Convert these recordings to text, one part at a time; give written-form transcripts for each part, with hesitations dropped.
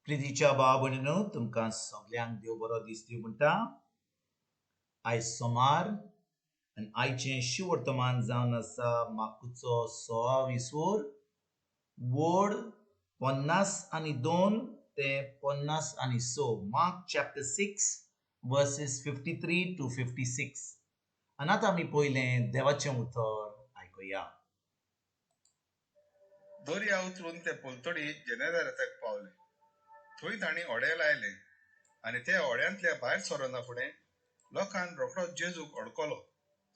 प्रितीच्या भाव भयणीनो, तुमकां सगल्यांक देव बरो दीस दिवं म्हणटा. आयज सोमार आनी आयचें शिवर्तमान जावन आसा माकुचो 26 वड 52 ते 56. Mark chapter 6 verses 53 to 56. आनी आतां आमी पयलें देवाचें उतर आयकुया. दर्या उतरून ते पलतडी जेनेजारेताक पावले. थंय तांणी होडें लायलें आनी ते होड्यांतल्या भायर सरना फुडें लोकान रोखडोच जेजूक अडकलो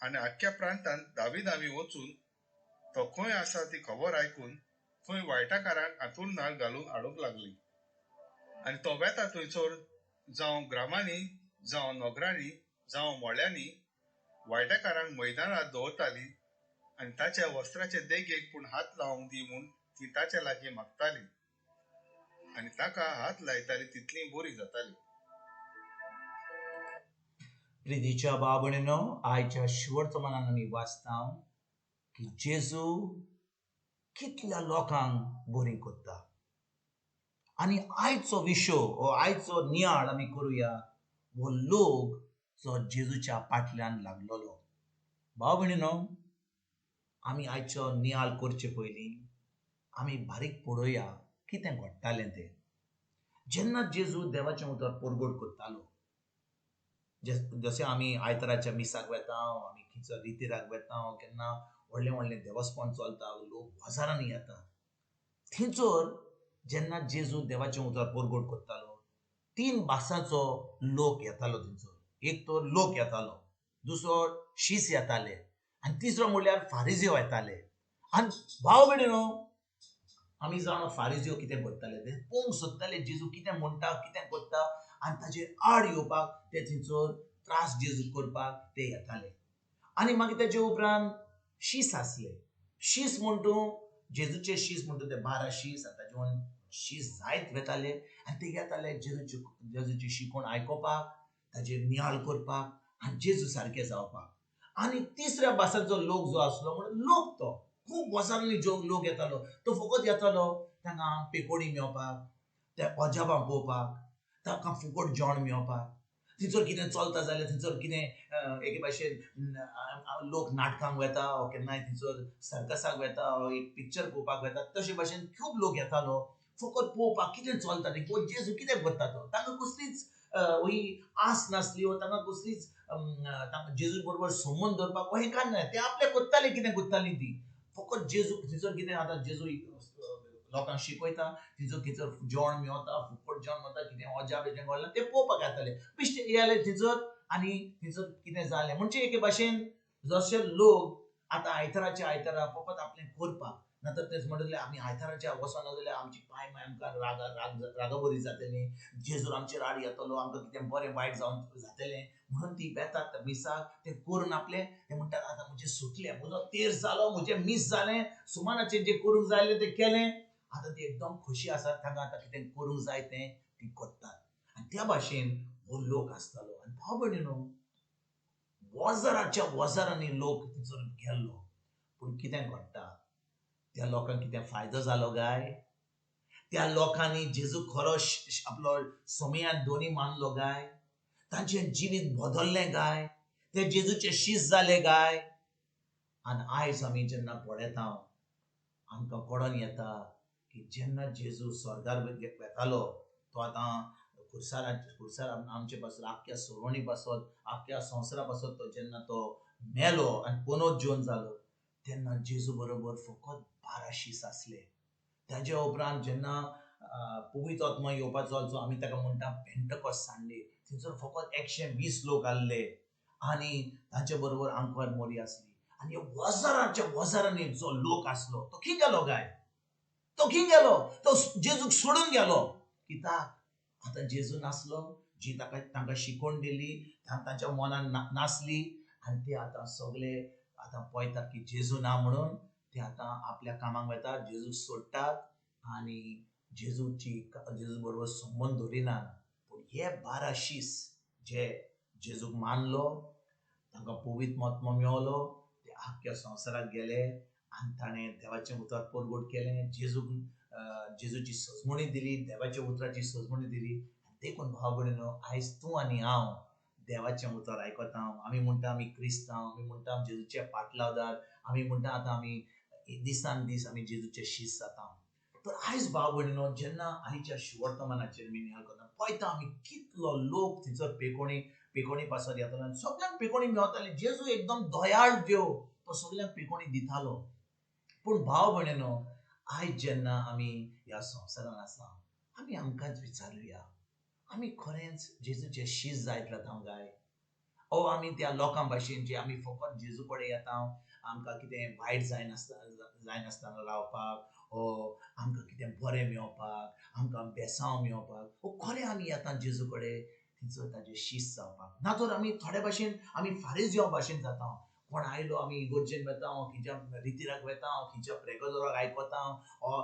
आनी आख्ख्या प्रांतांत धावी धावी वचून तो खंय आसा ती खबर आयकून थंय वायटाकारांक आंतुरनार घालून हाडूंक लागली. आनी तो वेता थंयसर जावं ग्रामांनी जावं नगरांनी जावं मळ्यांनी वायटाकारांक मैदानार दवरताली आनी ताच्या वस्त्राचे देगेक पूण हात लावंक दी म्हूण ती ताच्या लागीं मागताली आनी ताका हात लायताली तितली बरी जाताली. प्रितीच्या भाव भयणीनो, आयच्या शिवर्तमानान आमी वाचता की जेजू कितल्या लोकांक बरी करता. आनी आयचो विशय हो आयचो नियाळ आमी करुया हो लोक जो जेजूच्या पाटल्यान लागलेलो. भाव भयणीनो, आमी आयचो नियाळ करचे पयलीं आमी बारीक पळोवया कितें घडटालें तें. जेन्ना जेजू देवाचें उतर परगट करतालो, जशें आमी आयताराच्या मिसाक वेता, आमी खंयचो रितीराक वेता, केन्ना व्हडलें व्हडलें देवस्पण चलता, लोक हजारांनी येता, थंयसर जेन्ना जेजू देवाचें उतर परगट करतालो तीन भासांचो लोक येतालो थंयसर. एक तर लोक येतालो, दुसरो शीस येताले आनी तिसरो म्हणल्यार फारिजियो येताले. आनी भाव भयणीनो, आमी जाणा फारिजियो कितें करताले, ते पळोवंक सोदताले जेजू कितें म्हणटा कितें करता आनी ताजेर आड येवपाक ते थंयसर त्रास जेजू करपाक ते येताले. आनी मागीर तेजे उपरांत शीस आसले. शीस म्हणटू जेजूचे शीस म्हणटू ते 12 शीस आनी ताजे वयल्यान शीस जायत वेताले आनी ते येताले जेजूची शिकवण आयकुपाक, ताजेर नियाळ करपाक आनी जेजू सारके जावपाक. आनी तिसऱ्या भासांचो लोक जो आसलो म्हणून लोक तो खूब वर्सांनी जो लोक येतालो तो फकत येतालो तांकां पेकोडी मेळपाक, त्या अजाबां पळोवपाक, तांकां फुकट जेवण मेळपाक. थंयसर कितें चलता जाल्यार थंयसर कितें एके भाशेन लोक नाटकांक वेता वो केन्नाय थंयसर सर्कसाक वेता वो एक पिक्चर पळोवपाक वेता, तशे भाशेन खूब लोक येतालो फकत पळोवपाक कितें चलता तें, जेजू कितें करता तो. तांकां कसलीच ही आस नासली वो तांकां कसलीच जेजू बरोबर संबंद दवरपाक हें कांय ना. ते आपले करताले कितें करताली ती फकत जेजू थंयसर कितें आतां जेजू लोकांक शिकयता, थंयसर थंयसर जेवण मेवता, फुकट जेवण मेवता, कितें अजाप हेजें घडलां तें पळोवपाक येताले. बेश्टे येयले थंयसर आनी थंयसर कितें जालें म्हणजे एके भाशेन जशे लोक आतां आयताराच्या आयतारा फकत आपलें करपाक, ना तर तेच म्हणटले आमी आयताराच्या वचना जाल्यार आमची पांय मागीर आमकां रागाबरी जातली, जेजूर आमचेर आड येतलो, आमकां कितें बरें वायट जावन जातलें म्हणून ती वेतात मिसाक ते करून आपलें ते म्हणटात आतां म्हजें सुटलें, म्हजो तेर जालो, म्हजें मीस जालें, सुमानाचें जें करूंक जाय आसलें तें केलें, आतां ती एकदम खोशी आसात, तांकां आतां कितें करूंक जाय तें ती करतात. आनी त्या भाशेन हो लोक आसतालो. आनी भाव भयणीनो, वजाराच्या वजारांनी लोक थंयसर गेल्लो. पूण कितें घडटा, त्या लोकांक कितें फायदो जालो काय? त्या लोकांनी जेजू खरो आपलो समयान दोनी मानलो काय? तांचें जिवीत बदल्लें काय? ते जेजूचे शीस जाले काय? आनी आयज आमी जेन्ना पळयता आमकां कळोन येता की जेन्ना जेजू स्वर्गार वेतालो तो आतां खुर्सार आमचे पासत, आख्ख्या सोडवणी पासत, आख्ख्या संवसारा पासत तो जेन्ना तो मेलो आनी पुनर्जीवन जालो तेन्ना जेजू बरोबर फकत 12 शीस आसले. ताजे उपरांत जेन्ना पवित्र आत्मा येवपाचो जो आमी ताका म्हणटा पेंटकॉस्ट संडे, थंयसर फकत 120 लोक आसले आनी तांचे बरोबर आंकवार मोरी आसली. आनी वजाराच्या वजारांनी जो लोक आसलो तो खंय गेलो काय? तो खंय गेलो? तो जेजूक सोडून गेलो. कित्याक? आतां जेजू नासलो, जी ताका तांकां शिकवण दिली तांच्या मनान नासली आनी ते आतां सगळे आतां पळयतात की जेजू ना म्हणून ते आतां आपल्या कामाक वेतात, जेजूक सोडटात आनी जेजू बरोबर संबंद दवरिनात. पूण हे 12 शीस जे जेजूक मानलो, तांकां पवित्र आत्मो मेवलो, ते आख्ख्या संवसाराक गेले आनी ताणें देवाचें उतर परगट केलें, जेजूक जेजूची सजमणी दिली, देवाच्या उतराची सजमणी दिली. देखून भाव भयणीनो, आयज तूं आनी हांव देवाचें उतर आयकता. आमी म्हणटा आमी क्रिस्तांव, आमी म्हणटा जेजूचे पाटलावदार, आमी म्हणटा आतां आमी दिसान दीस आमी जेजूचे शीस जाता. तर आयज भाव भयणीनो, जेन्ना आयच्या शिवर्तमानाचेर मी निहाल करता, पळयता आमी कितलो लोक थंयसर पेकोणी पेकोणी पासत येतालो आनी सगल्यांक पेकोणी मेवताली. जेजू एकदम दयाळ देव, तो सगल्यांक पेकोणी दितालो. पूण भाव भयणीनो, आयज जेन्ना आमी ह्या संवसारांत आसा, आमी आमकांच विचारुया, आमी खरेंच जेजूचे शीस जायत जाता काय? ओ आमी त्या लोकां भाशेन जे आमी फकत जेजू कडेन येता आमकां कितें वायट जायनासतना रावपाक, ओ आमकां कितें बरें मेवपाक, आमकां बेसांव मेवपाक, ओ खरें आमी येता जेजू कडेन थंयसर ताजे शीस जावपाक? ना तर आमी थोडे भाशेन आमी फारीजयांव भाशेन जाता. कोण आयलो आमी इगर्जेन वेता, खंयच्या रितिराक वेता, खंयच्या प्रेगोदोराक आयकता, ओ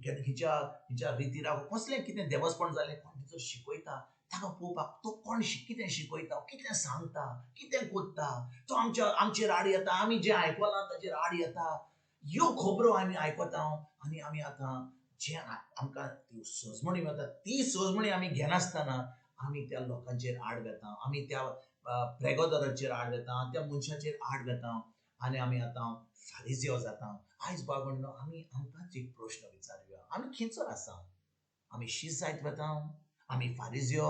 खंयच्या खंयच्या रितिराक कसलें कितें देवस्पण जालें, कोण थंयसर शिकयता ताका पळोवपाक, तो कोण कितें शिकयता, कितें सांगता, कितें कोत्ता, तो आमचेर आड येता, आमी जें आयकलां ताचेर आड येता. ह्यो खबरो आमी आयकता आनी आमी आतां जें आमकां सजमणी मेळटा ती सजमणी आमी घेनासतना आमी त्या लोकांचेर आड वेता, आमी त्या प्रेगोदराचेर आड वेता, त्या मनशाचेर आड वेता आनी आमी आतां फारिजियो जाता. आयज बाबा आमी आमकांच एक प्रश्न विचारुया, आमी खंयसर आसा? आमी शीस जायत वेता? आमी फारिजियो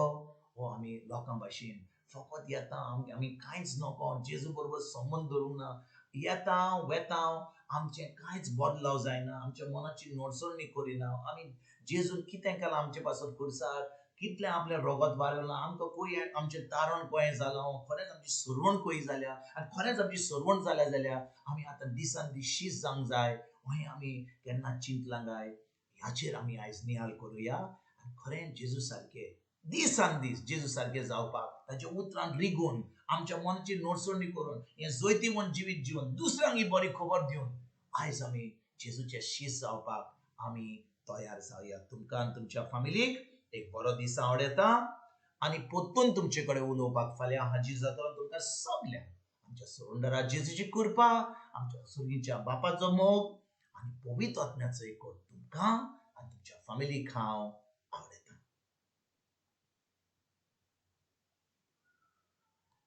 वो आमी लोकां भाशेन फकत येता, आमी कांयच नको, जेजू बरोबर संबंद दवरूंक ना, येता वेता, आमचें कांयच बदलाव जायना, आमच्या मनाची नडसरणी करिना, आमी जेजून कितें केलां आमचे पासत खुर्सार, कितलें आपलें रोगत वारयलां, आमकां खंय आमचें तारण खंय जालां, खरेंच आमची सरवण खंय जाल्या, आनी खरेंच आमची सरवण जाल्या जाल्यार आमी आतां दिसान दीस शीस जावंक जाय, अहें आमी केन्ना चिंतलां काय? ह्याचेर आमी आयज निहाल करुया आनी खरें जेजू सारके दिसान दीस जेजू सारके जावपाक, ताच्या उतरान रिगून, आमच्या मनाची नडसरणी करून, हें जैतिवंत जिवीत जिवन दुसऱ्यांक ही बरी खबर दिवन आयज आमी जेजूचे शीस जावपाक आमी तयार जावया. तुमकां आनी तुमच्या फामिलीक एक बरो दीस आवडटा आनी परतून तुमचे कडेन उलोवपाक फाल्यां हाजीर जातलो. तुमकां सगल्यांक आमच्या सोडंडरा जेजूची कृपा, आमच्या सुर्गीच्या बापाचो मोग आनी पवित्र आत्म्याचो एकवट तुमकां आनी तुमच्या फामिलीक हांव आवडटा.